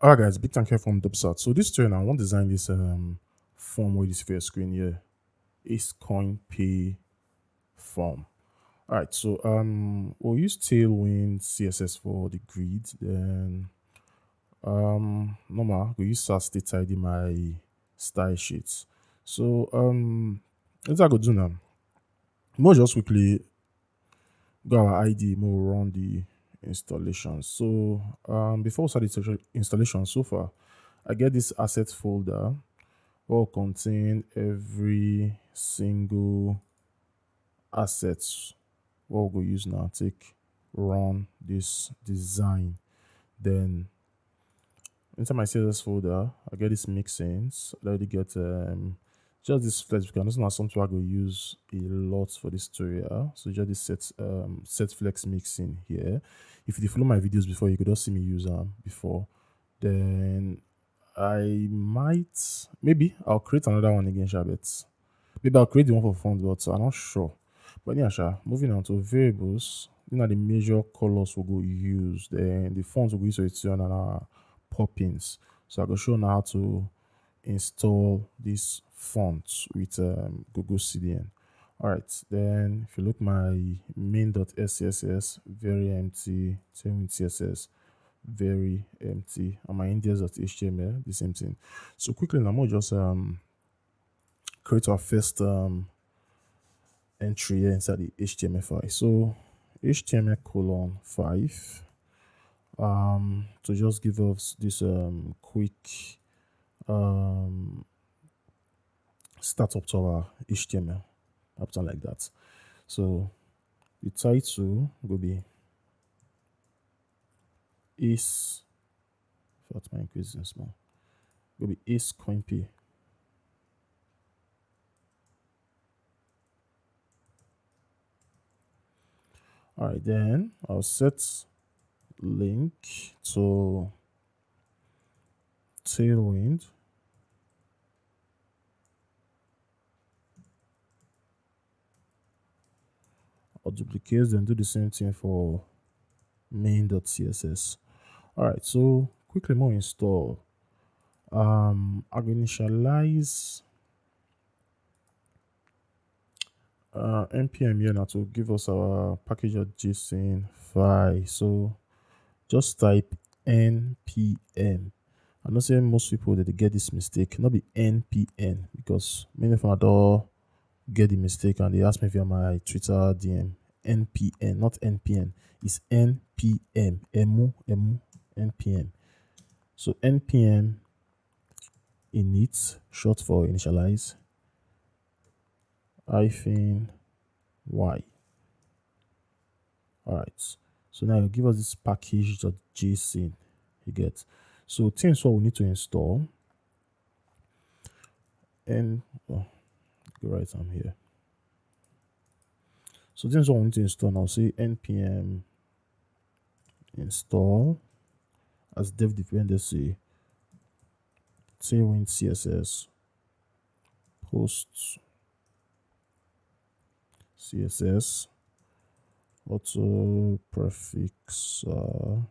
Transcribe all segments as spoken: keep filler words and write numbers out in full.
Alright, guys, big thank you from Dubsat. So this train, I want to design this um form with this first screen here. Is coin pay form. Alright, so um we'll use Tailwind C S S for the grid. Then um normal, we use SAS to tidy my style sheets. So um let's go do now. More just quickly go our I D, more run the installation. So um before we start the installation- installation, so far I get this asset folder will contain every single asset what we go use now take run this design. Then inside my C S S folder, I get this mixins. I already get um just this flex because this na something I go use a lot for this tutorial. So just this set um set flex mixin here. If you follow my videos before, you could just see me use them before. Then I might maybe I'll create another one again, sha, but maybe I'll create the one for font, but I'm not sure. But yeah, sha, moving on to variables, you know the major colors we go use, then the fonts we go use for it and our poppings. So I go show now how to install this font with um, Google C D N. All right, then if you look my main.scss, very empty, same with C S S, very empty, and my index.html, the same thing. So quickly, now I'm gonna just um create our first um entry here inside the H T M L file. So H T M L colon five um to just give us this um quick um startup to our H T M L after like that. So the title will be is what my increase in small will be is coin pay. All right, then I'll set link to Tailwind. I'll duplicate and do the same thing for main.css. All right, so quickly more install. Um, I'll initialize uh, npm here now to give us our package.json file. So just type npm. I know say most people that they get this mistake, not be npm, because many of them don't get the mistake and they ask me via my Twitter D M. N P N, not N P N. It's N P M. Emu, emu, N P M. So N P M init, short for initialize, hyphen Y. All right. So now you give us this package.json. You get. So things what we need to install. And oh, go right, I'm here. So things what we need to install now. Say npm install as dev dependency tailwind C S S post C S S auto prefix. Uh,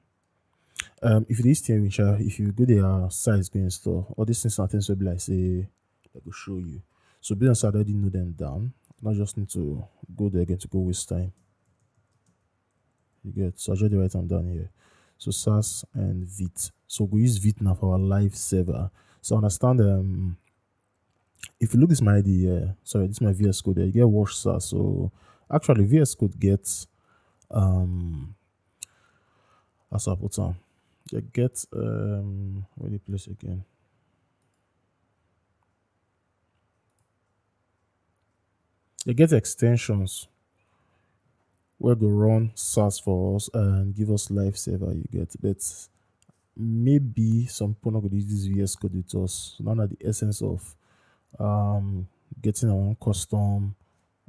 um, if you use Tailwind, if you go there, size go install. All these things are things will be like say I go show you. So based on I already know them down. I just need to go there again to go waste time. You get, so I just write them down here. So Sass and Vite. So we use Vite now for our live server. So I understand um if you look this my I D here, sorry, this is my V S Code there, you get watch Sass. So actually V S Code gets um as I put on. They get um where the place again. They get extensions where go run Sass for us and give us live server you get. But maybe some people not going to use this V S Code with us. So none of the essence of um getting our own custom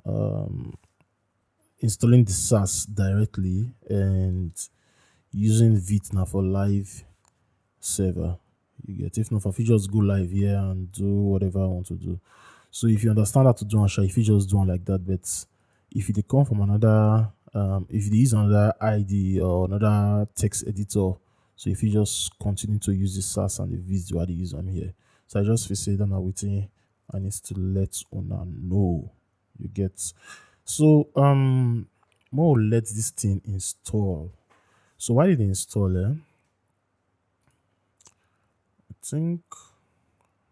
um installing the Sass directly and using Vite now for live server. You get, if not, if you just go live here and do whatever I want to do. So if you understand how to do on, if you just do on like that, but if you come from another, um, if you use another I D or another text editor, So if you just continue to use the Sass and the vids wey I dey use am here. So I just feel say that na wetin I need to let una know. You get? So um, more let this thing install. So why did it install? Eh? I think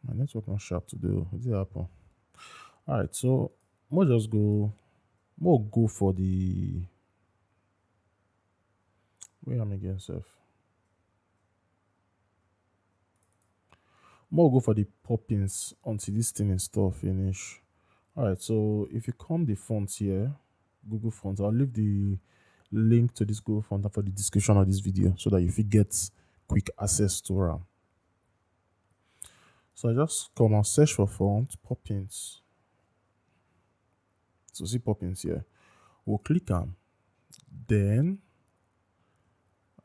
my network not sharp today. Oh. What did happen? All right, so we'll just go. We'll go for the where am I again, sef? More go for the poppins until this thing is store finish. All right, so if you come the font here, Google font, I'll leave the link to this Google font for the description of this video so that you fit get quick access to am. So I just come and search for font poppins. So see poppins here. We'll click am. Then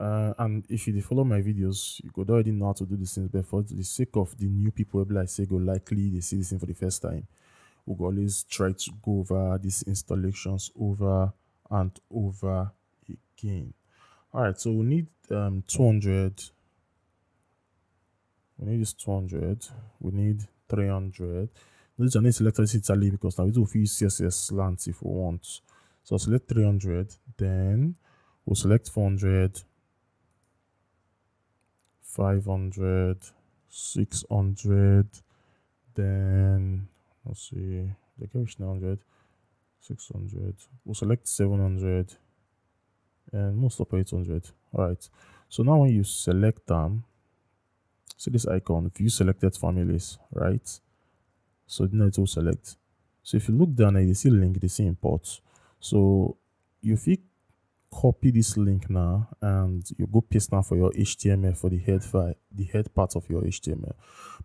uh, and if you dey follow my videos, you go already know how to do these things. But for the sake of the new people, wey be like say go likely dey see this thing for the first time, we go always try to go over these installations over and over again. All right, so we need um, two hundred. We need this two hundred. We need three hundred. This I need select Italy because now we do fit use C S S slant if we want. So select three hundred, then we'll select four hundred, five hundred, six hundred, then let's see, they get which nine hundred, six hundred. We'll select seven hundred and most of eight hundred. All right. So now when you select them, see this icon, view selected families, right? So now it will select. So if you look down and you see link, they see import. So you fit copy this link now and you go paste now for your H T M L for the head file, the head part of your H T M L.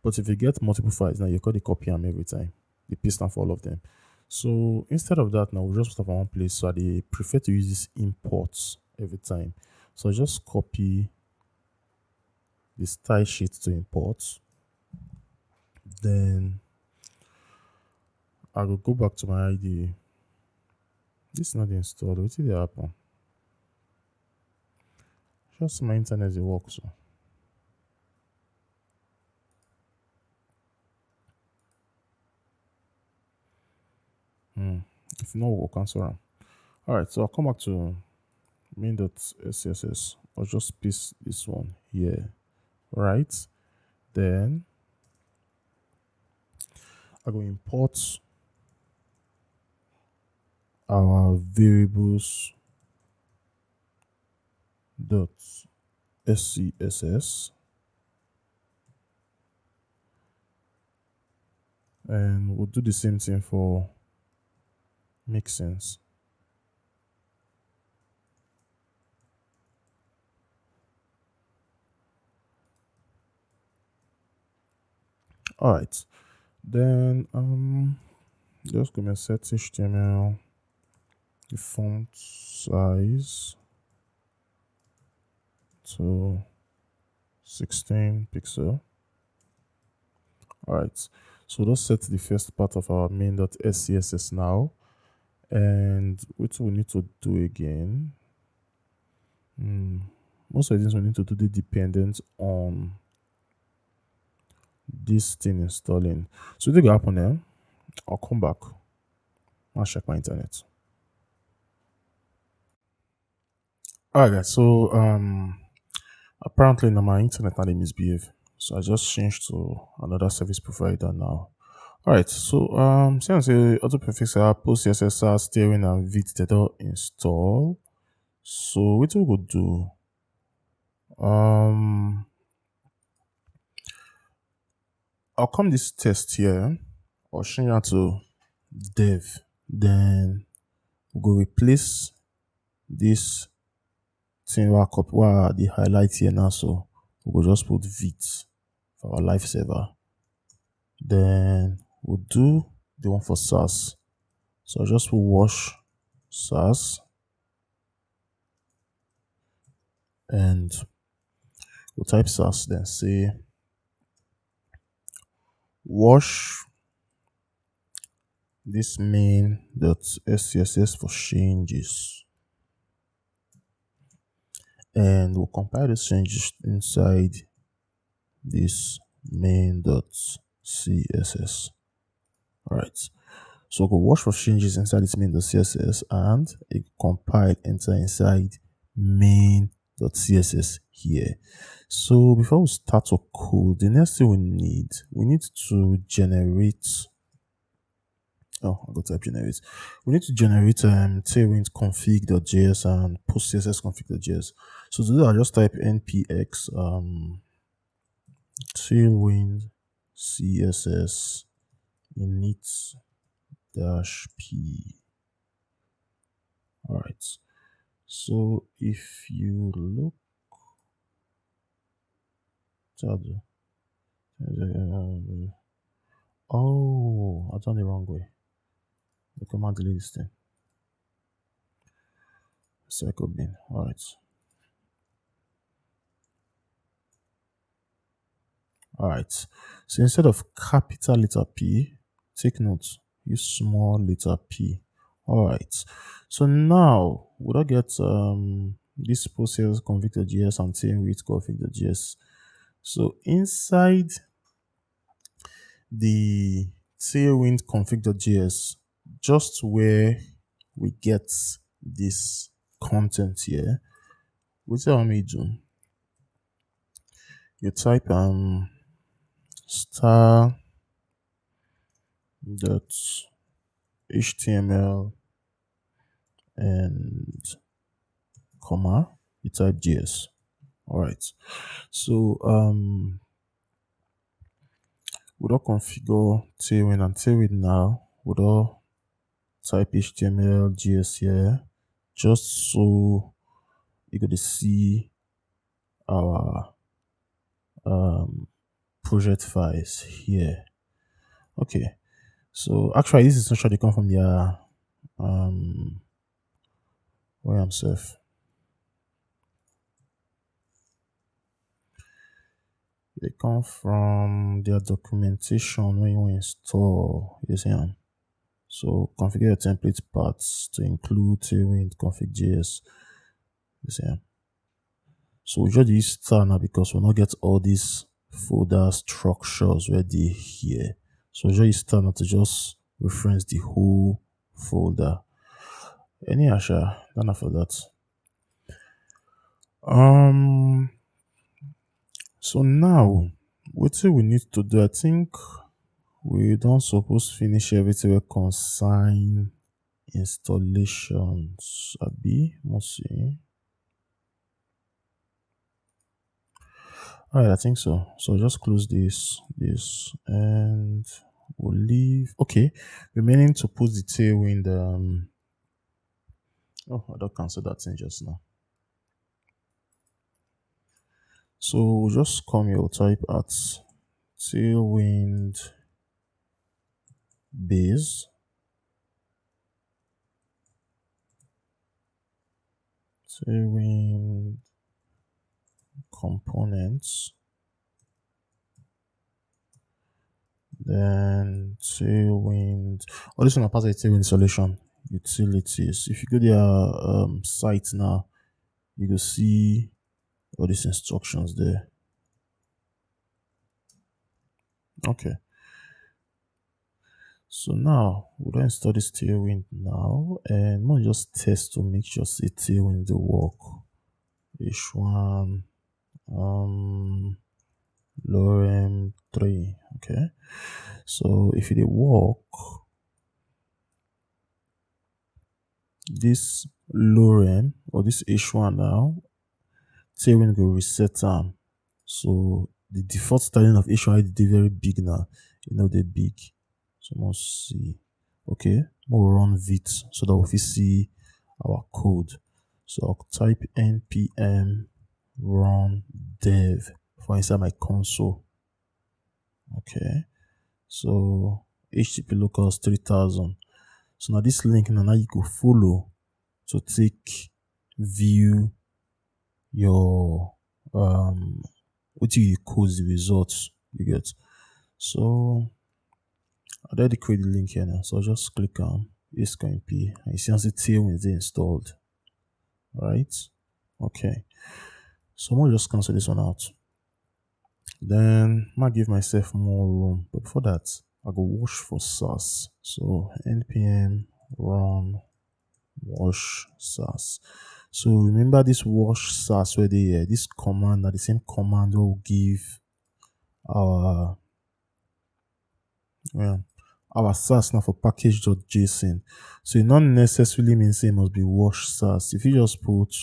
But if you get multiple files now, you got to copy them every time. They paste them for all of them. So instead of that, now we just put up one place. So I dey prefer to use this import every time. So I just copy the style sheet to import. Then I go go back to my I D E. This is not installed. What did happen? Just my internet dey work so. Hmm. If not, we'll cancel am. All right, so I'll come back to main.scss. I'll just paste this one here, right? Then I go import our variables dot scss, and we'll do the same thing for mixins. All right, then um just gonna set H T M L, the font size to sixteen pixel. All right, so let's set the first part of our main.scss now. And what we need to do again? Hmm, most of these we need to do the dependent on this thing installing. So they go happen there. I'll come back. I'll check my internet. All right, guys. So um, apparently now my internet not dey misbehave. So I just changed to another service provider now. All right. So um, since say Auto Prefix, our post C S S R, steering and vit they don't install. So what we go do? Um, I'll come this test here. I'll change that to dev. Then we go replace this thing wey I copy, wey I dey highlight here now. So we go just put vit for our live server. Then we'll do the one for Sass. So I'll just put wash Sass and we'll type Sass, then say wash this main.scss for changes. And we'll compile the changes inside this main.css. All right. So go watch for changes inside this main.css and it compile enter inside main.css here. So before we start to code, the next thing we need, we need to generate. Oh, I got type generate. We need to generate um, tailwind config.js and post.css config.js. So today I'll just type npx um, tailwind css init dash p. All right. So if you look, oh, I done the wrong way. The command delete this thing. Circle bin. All right. All right. So instead of capital letter P, take note, use small letter P. All right. So now we don't get um this post.css config.js and tailwind config.js. So inside the tailwind config.js, just where we get this content here, what I want me do? You type um star dot html and comma, you type js. All right. So um we don't configure tailwind and tailwind now. We don't type html js here, just so you got to see our um project files here. Okay. So actually, this is actually come from their um where I'm safe. They come from their documentation when you install. You see them. So configure your template paths to include tailwind config.js. You see them. So we just use star now because we not get all these folder structures where they here. So we just use star now to just reference the whole folder. Any asha, none for that. Um. So now, what we need to do? I think we don't suppose finish everything we consign installations. Abi, must see. All right, I think so. So just close this, this, and we'll leave. Okay, remaining to put the tailwind. Um, oh, I don't cancel that thing just now. So we'll just come here, we'll type at tailwind base, tailwind components, then tailwind. All this one are part of the tailwind solution utilities. If you go their um, site now, you go see all these instructions there. Okay. So now we don't install this tailwind now, and we'll just test to make sure say tailwind the work. H one um lorem three. Okay. So if it work, this lorem or this H one now, tailwind go reset them. So the default styling of H one is very big now. You know, they're big. So let's see. Okay, we'll run vite so that we see our code. So I'll type npm run dev for inside my console. Okay, so H T T P locals three thousand. So now this link now, now you go follow to take view your um what you cause the results you get. So I already create the link here now. So I'll just click on this P and you see as the tailwind is installed. Right? Okay. So I'm gonna just cancel this one out. Then I might give myself more room. But before that, I go wash for Sass. So npm run wash Sass. So remember this wash Sass where they uh, this command are the same command will give our well, our Sass now for package.json. So it not necessarily mean say it must be wash Sass. If you just put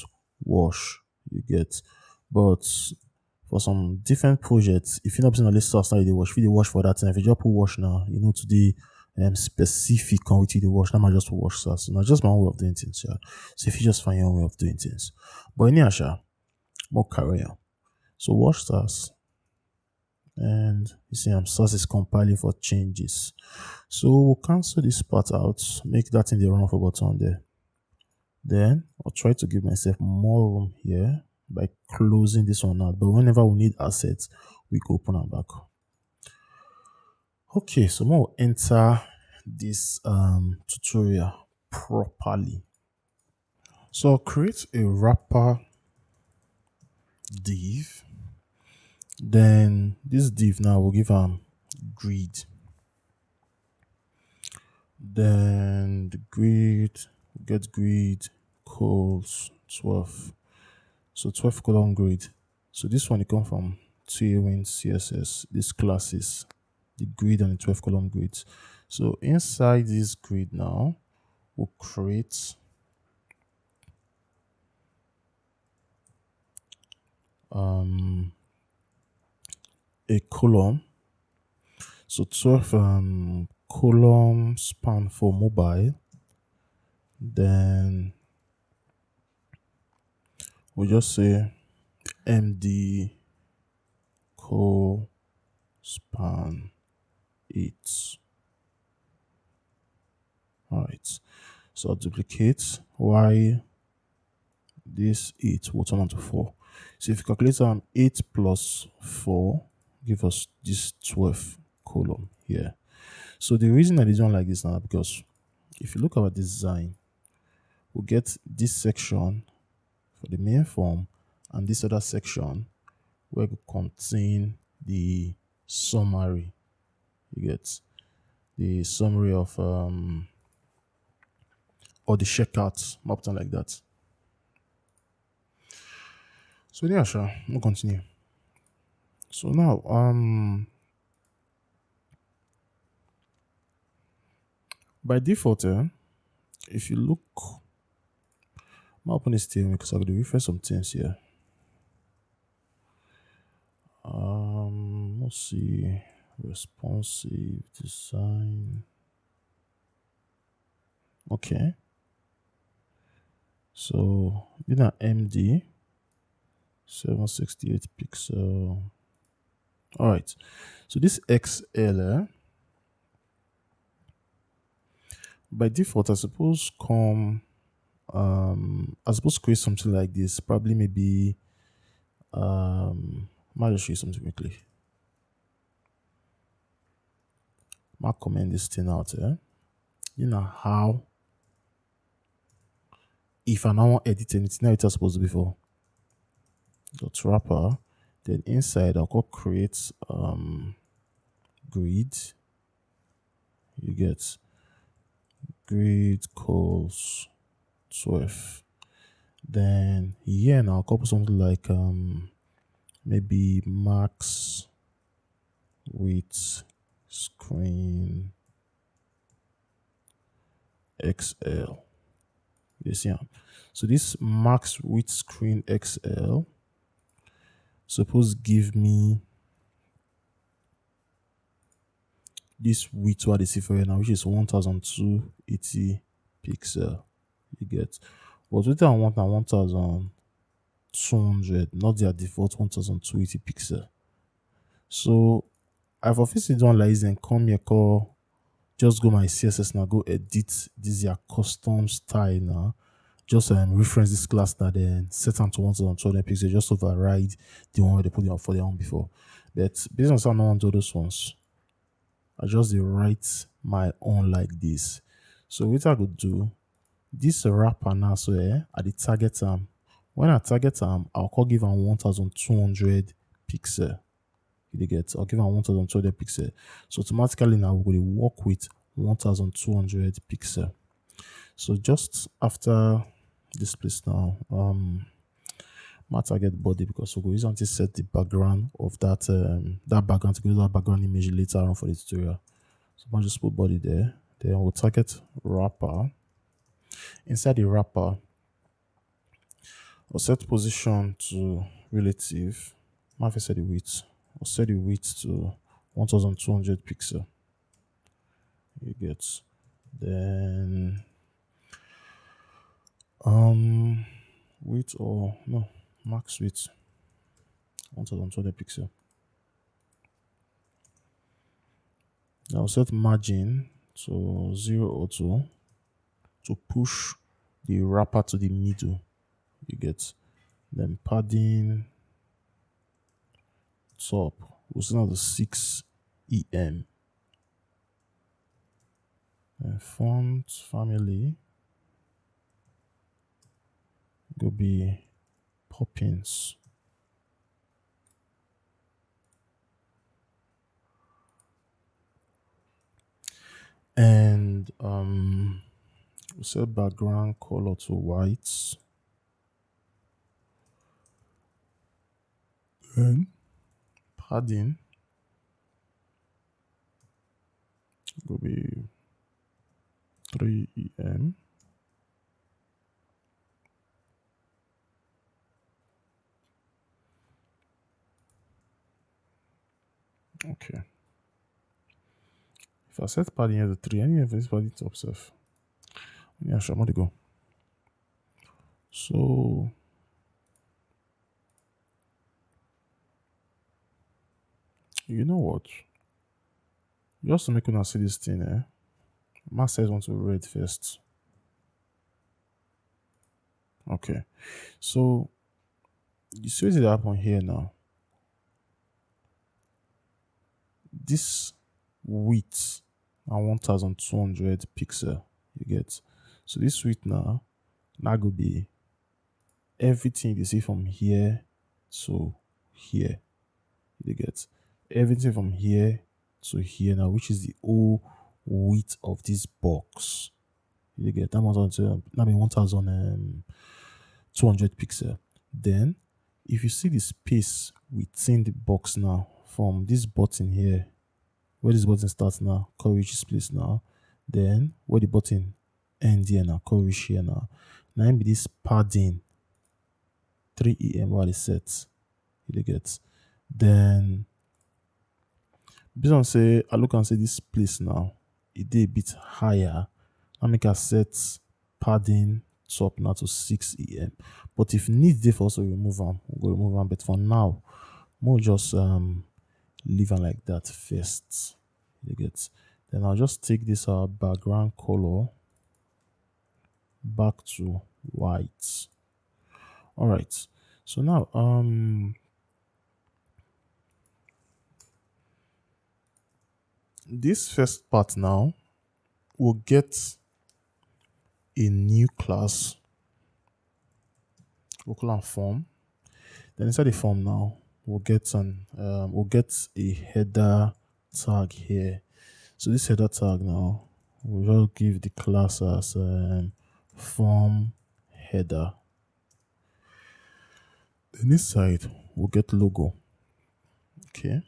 wash, you get. But for some different projects, if you not personally Sass now you dey wash, if you dey wash for that thing, if you just put wash now, you know to the um, specific on which you dey wash. Now I just put wash Sass. Now just my own way of doing things, yeah. So if you just find your own way of doing things. But in Asha, more career. So wash Sass. And you see, I'm Sass is compiling for changes. So we'll cancel this part out, make that in the run for button there. Then I'll try to give myself more room here by closing this one out. But whenever we need assets, we go open our back. Okay, so we'll enter this um, tutorial properly. So I'll create a wrapper div. Then this div now will give um grid. Then the grid, get grid calls twelve. So twelve column grid. So this one it come from Tailwind C S S. This class is the grid and the twelve column grids. So inside this grid now, we'll create um, a column. So twelve um, column span for mobile. Then we'll just say M D col span eight. All right. So I'll duplicate y this eight will turn to four. So if you calculate um, eight plus four, give us this twelve column here. So the reason I did one like this now because if you look at our design, we'll get this section for the main form and this other section where it contain the summary. You get the summary of um, or the checkout, something like that. So yeah, sure, we'll continue. So now, um, by default, eh, if you look, my open is still because I could refresh some things here. Um, let's see, responsive design. Okay. So in an M D, seven sixty-eight pixel. All right. So this X L, eh, by default, I suppose come. Um, I suppose create something like this. Probably maybe. Um, I'll just show you something quickly. I'll comment this thing out. Eh? You know how if I now want edit anything, now it's supposed to be for dot wrapper. Then inside I'll go create um grid. You get grid calls twelve. Then here now I'll copy something like um maybe max width screen X L. You see am? So this max width screen X L suppose give me this width wey I dey see for here now, which is one thousand two eighty pixel. You get? But wetin I want na one thousand two hundred, not their default one thousand two eighty pixel. So I for fit sit down like this and come here, call just go my C S S now, go edit this their custom style now. Just um, reference this class now, then set am to one thousand two hundred pixels. Just override the one wey they put down for their own before. But based on some, I no want all those ones. I just dey write my own like this. So what I go do, this wrapper now, so eh, I dey target am When I target am, I'll call give am one thousand two hundred pixel. You dey get? I'll give am one thousand two hundred pixel. So automatically now we go dey work with one thousand two hundred pixel. So just after this place now, um, my target body, because we go use am to set the background of that um, that background to go that background image later on for the tutorial. So I'll just put body there. Then we'll target wrapper. Inside the wrapper, I'll set position to relative. I'll set the width. I'll set the width to one thousand two hundred pixel. You get? Then um width or no, max width, one thousand two hundred pixel. Now set margin to zero or two to push the wrapper to the middle. You get? Then padding top, we'll set am to six E M. And font family go be Poppins. And um, we'll set background color to white. Then padding go be three E M. Okay. If I set padding here to three, any of this padding top self. Yeah, sure, I'm gonna go. So you know what? Just to make una see this thing, eh? My size want to read first. Okay. So you see what happen here now. This width na one thousand two hundred pixel, you get? So this width now, na go be everything you dey see from here to here. You dey get? Everything from here to here now, which is the whole width of this box. You dey get? That one thousand, that be one thousand um, two hundred pixel. Then if you see the space within the box now, from this button here, where this button starts now, come reach this place now, then where the button end here now, come reach here now, now be this padding three E M wey I dey set. You dey get? Then based on say I look and say this place now, e dey a bit higher, I make I set padding top now to six E M. But if need dey for us to remove am, we go remove am. But for now, we'll just um, leave am like that first. You get? Then I'll just take this our background color back to white. All right. So now, um, this first part now, we'll get a new class. We'll call am form. Then inside the form now, we'll get an um, we'll get a header tag here. So this header tag now, we'll just give the class as um, form header. Then this side, we'll get logo. Okay.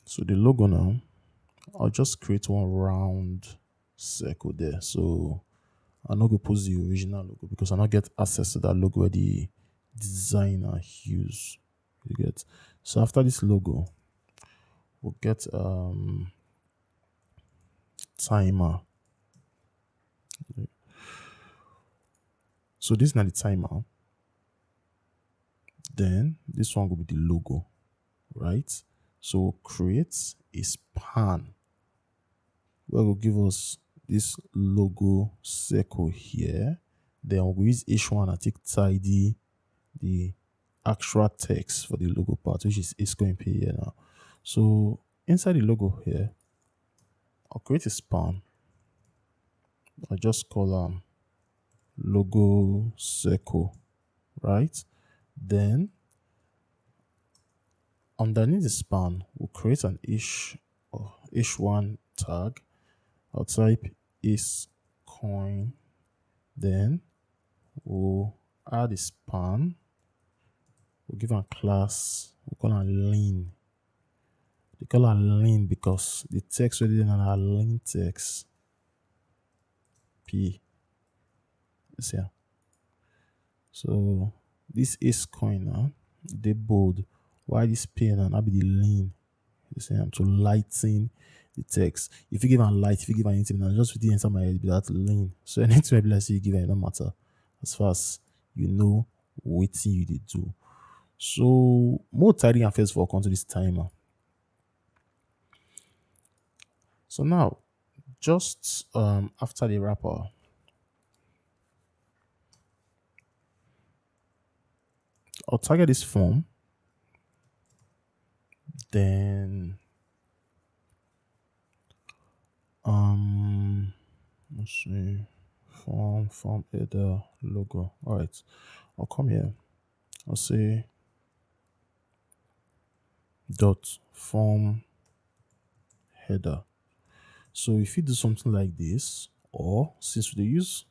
So the logo now, I'll just create one round circle there. So I no go post the original logo because I no get access to that logo where the designer use. You get? So after this logo, we'll get um timer. So this is not the timer. Then this one will be the logo, right? So we'll create a span where will give us this logo circle here. Then we'll use H one and take tidy the actual text for the logo part, which is H square P here now. So inside the logo here, I'll create a span. I just call um logo circle. right? Then underneath the span, we'll create an h or h1 tag. I'll type is coin. Then we'll add a span. We'll give a class. We'll call it len. They call it len because the text within an len text. P. It's here. So this is coin now. They bold. Why this P now? That be the len. You see, I'm to lighten the text. If you give a light, if you give anything, now just with the enter my head be that len. So anything I be like say you give it, no matter. As far as you know what you did do. So more tidy and first of all, come to this timer. So now, just um, after the wrapper, I'll target this form. Then um let's see, form, form header, logo. All right, I'll come here. I'll say dot form header. So if you do something like this, or since we use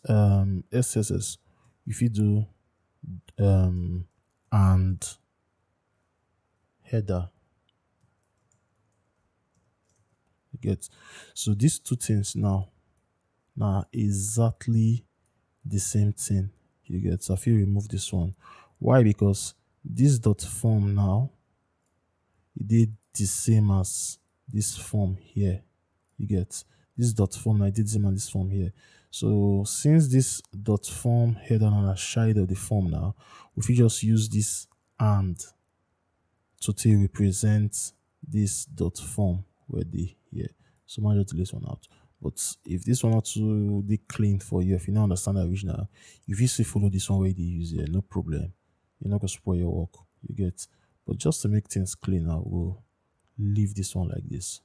um, S S S, if you do um, and header, you get. So these two things now, now exactly the same thing. You get. So if you remove this one, why? Because this dot form now, it did the same as this form here. You get. This dot form, I did the same as this form here. So since this dot form header and a shade of the form now, if you just use this and to take represent this dot form where they here. So I just delete one out. But if this one not too they clean for you, if you don't understand the original, if you still follow this one where they use here, no problem. You're not gonna spoil your work. You get. But just to make things clean, I will leave this one like this.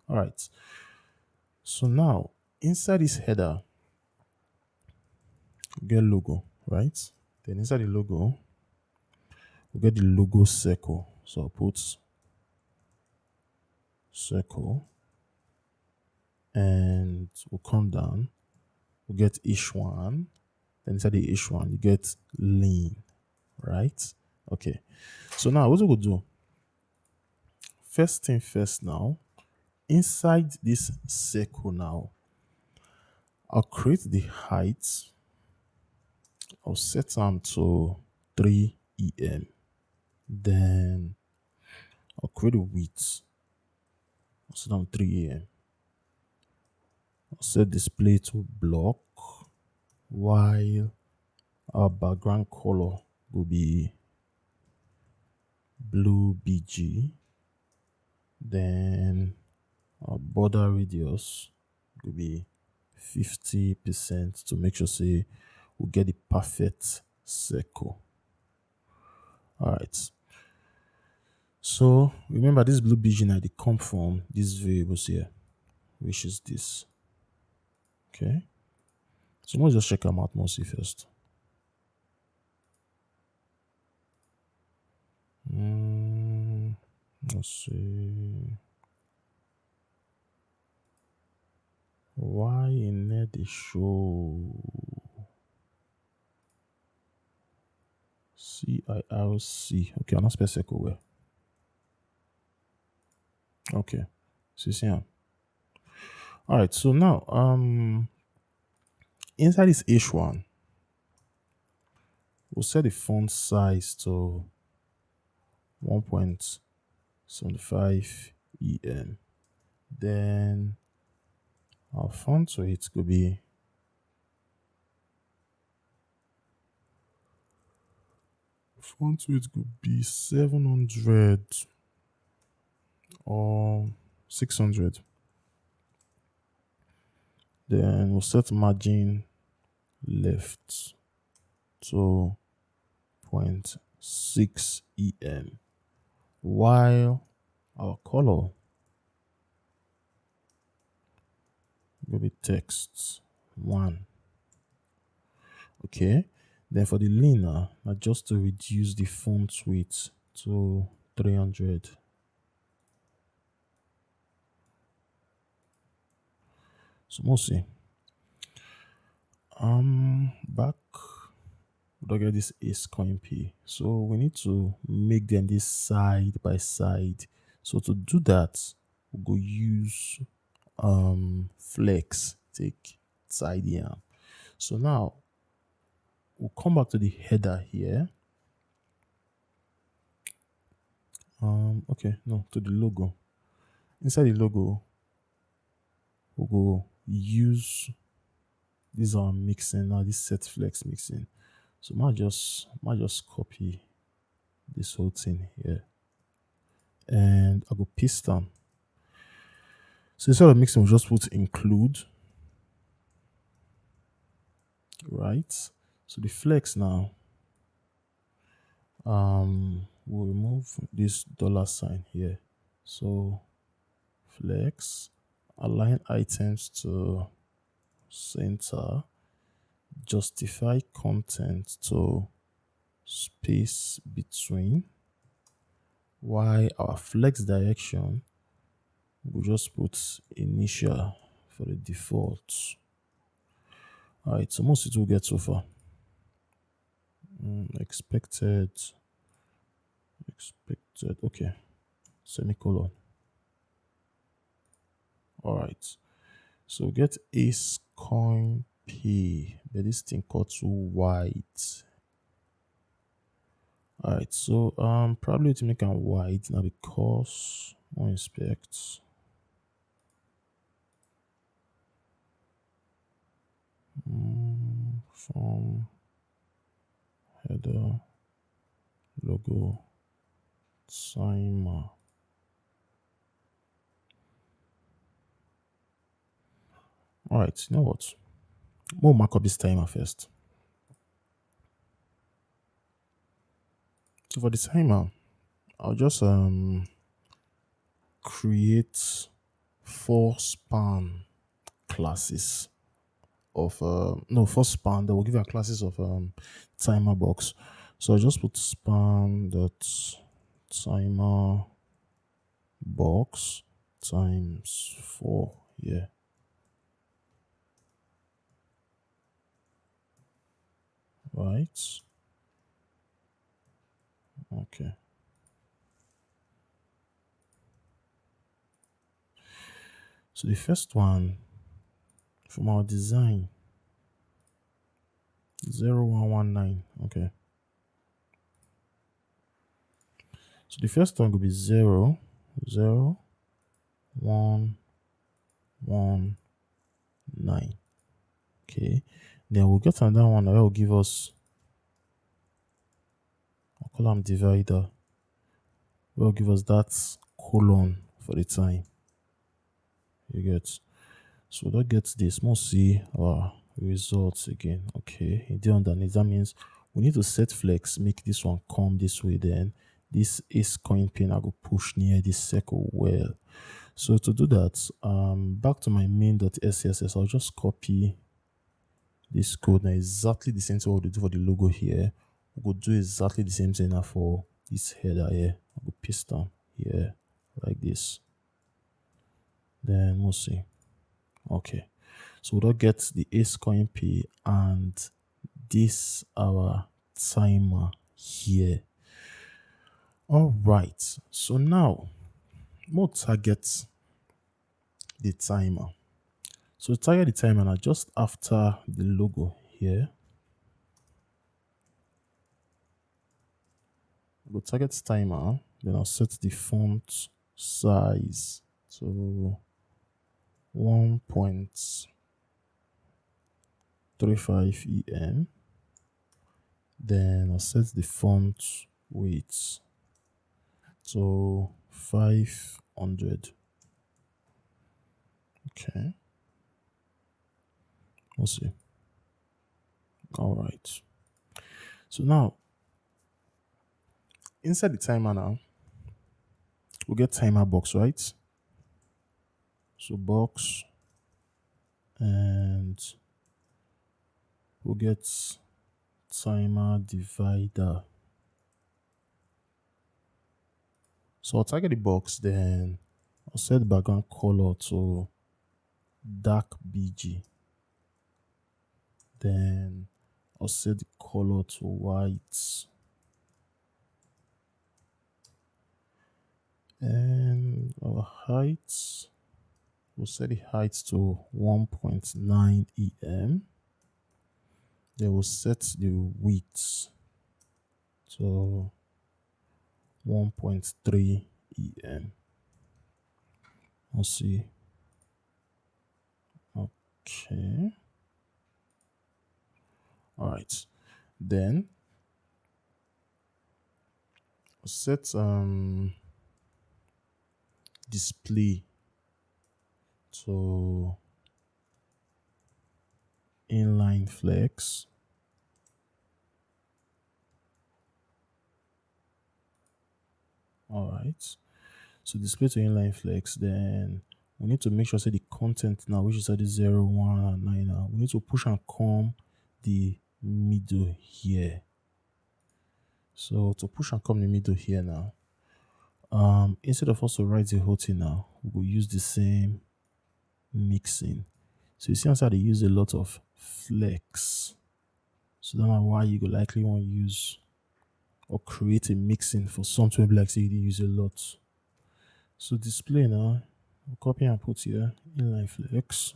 All right. So now inside this header, we get logo, right? Then inside the logo, we get the logo circle. So I'll put circle, and we'll come down. We get h1. Then inside the h1, you get len, right? Okay. So now what we go do? First thing first now, inside this circle now, I'll create the height. I'll set them to three E M. Then I'll create a width. I'll set them three E M. I'll set display to block, while our background color will be blue B G. Then our border radius will be fifty percent to make sure say we get the perfect circle. All right. So remember, this blue B G now they come from these variables here, which is this. Okay. So let's just check them out mostly first. Mm, let's see. Why in there the show? C I R C. Okay, I'm not spell circle well. Okay, so you see am. All right, so now um inside this H one, we'll set the font size to one point seven five E M. Then our font weight could be font weight could be seven hundred or six hundred. Then we'll set margin left to zero point six E M, while our color will be text one. Okay. Then for the lean now, na just to reduce the font width to three hundred. So we'll see. Um, back, we don get this ace coin P. So we need to make them this side by side. So to do that, we go use um flex, take tidy am. So now we'll come back to the header here. Um, okay, no, to the logo. Inside the logo, we go use this our mixing now, this set flex mixing. So might just might just copy this whole thing here. And I go paste am. So instead of mixing, we'll just put include. Right. So the flex now, um, we'll remove this dollar sign here. So flex, align items to center, justify content to space between, while our flex direction, we'll just put initial for the default. All right, so most it will get so far. Mm, expected, expected, okay, semicolon. All right, so get ace coin P, but this thing cut too wide. All right, so um, probably to make am wide now because we inspect. Mm, from header, logo, timer. All right, you know what? We'll mark up this timer first. So for the timer, I'll just um create four span classes of uh, no, four span that will give our classes of um timer box. So I'll just put span dot timer box times four here. Right. Okay. So the first one from our design, zero one one nine. Okay. So the first one will be zero, zero, one, one, nine. Okay. Then we'll get another one that will give us, I'll call them divider. Will give us that colon for the time. You get. So that gets this. We'll see our results again. Okay, it dey underneath. That means we need to set flex, make this one come this way. Then this ace coin pin, I go push near this circle well. So to do that, um, back to my main.scss, I'll just copy this code now. Exactly the same thing what we do for the logo here. We go do exactly the same thing now for this header here. I go paste am here like this. Then we'll see. Okay. So we don get the ace coin P and this our timer here. All right. So now, we'll target the timer. So target the timer now just after the logo here. We'll target timer, then I'll set the font size to one point three five E M. Then I'll set the font width to five hundred. Okay. We'll see. All right. So now, inside the timer now, we get timer box, right? So box, and we'll get timer divider. So I'll target the box, then I'll set the background color to dark B G. Then I'll set the color to white. And our height, we'll set the height to one point nine E M. Then we'll set the width to one point three E M. We'll see. Okay. All right. Then set um display to inline flex. All right. So display to inline flex, then we need to make sure say the content now, which is at the zero, one, and nine now, we need to push and come the middle here. So to push and come the middle here now, um, instead of us to write the whole thing now, we go use the same mixin. So you see how they use a lot of flex. So that's why you go likely want to use or create a mixin for something like say you use a lot. So display now, copy and put here, inline flex.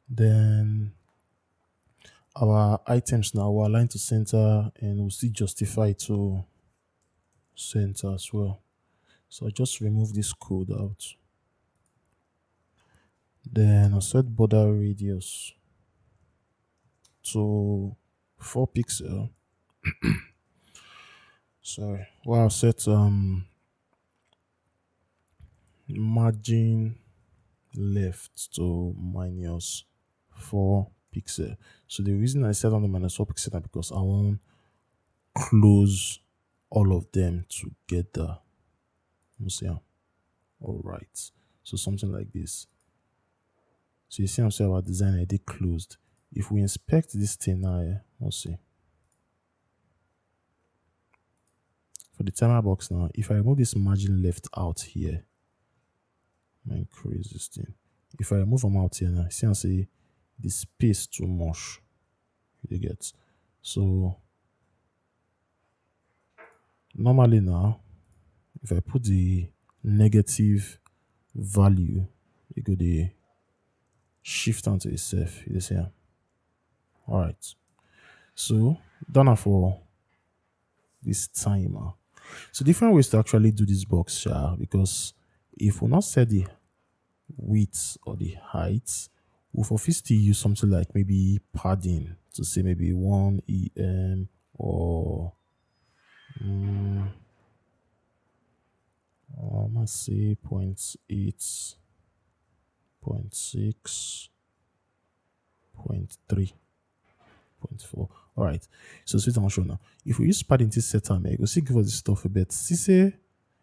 Then our items now will align to center and we'll still justify to center as well. So I'll just remove this code out. Then I'll set border radius to four pixel. Sorry. Well, I'll set um margin left to minus four pixel. So the reason I set on the minus four pixel is because I want close all of them together. You see, all right. So something like this. So you see, I'm saying our design I did closed. If we inspect this thing now, yeah, let's see. For the timer box now, if I remove this margin left out here, increase this thing. If I remove them out here now, see and say the space too much. You get so normally now, if I put the negative value, it go the shift onto itself. You see, all right. So done for this timer. So different ways to actually do this box, sha, because if we not set the width or the height, we for fit still use something like maybe padding to say maybe one E M or mm, I must say point eight, point six, point three, point four. All right. So sit down show now. If we use padding to set time, eh, you go see give us the stuff a bit. See say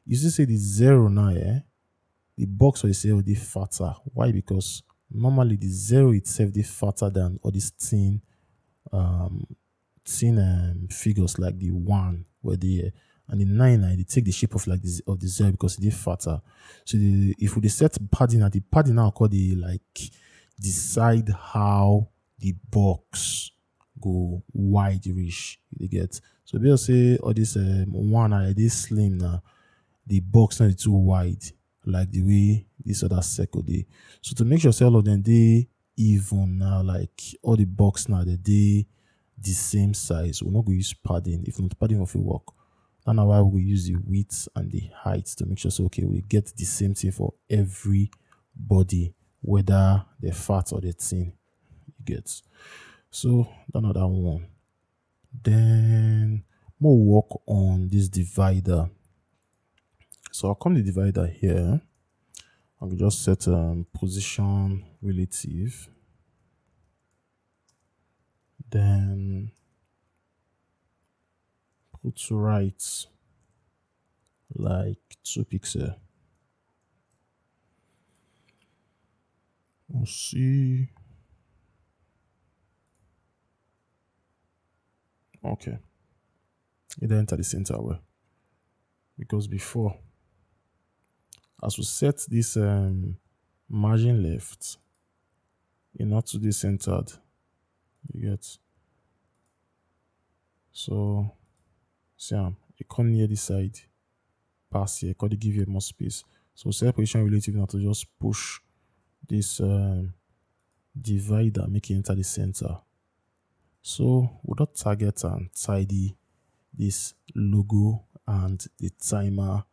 you see say the zero now, eh? The box will say oh, the fatter. Why? Because normally the zero itself the fatter than all these thin um thin um, figures like the one where they and the nine I they take the shape of like this of the zero because they fatter. So the, if we dey set padding at the padding now call the like decide how the box go wide reach. You dey get so be say all this um, one I dey slim now, the box not too wide like the way this other circle dey. So to make sure say all of them dey even now, like all the box now they dey the same size. We no go use padding. If not padding of a work, that na why we go use the width and the height to make sure say okay we get the same thing for everybody, whether they fat or they thin. You get so that na that one. Then more work on this divider. So I'll come the divider here. I will just set um, position relative. Then put right like two pixel. We'll see. Okay. E don enter the center well. Because before, as we set this um, margin left, e not too dey centered. You get? So, see am, e come near this side, pass here, come dey give you more space. So, set position relative now to just push this um, divider, make it enter the center. So, we don target and tidy this logo and the timer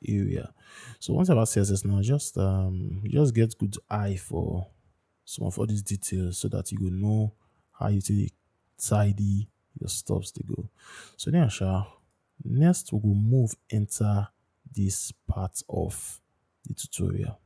area. So, once about C S S now, just um, just get good eye for some of all these details so that you go know how you take tidy your stops to go. So then, sha, next we go move enter this part of the tutorial.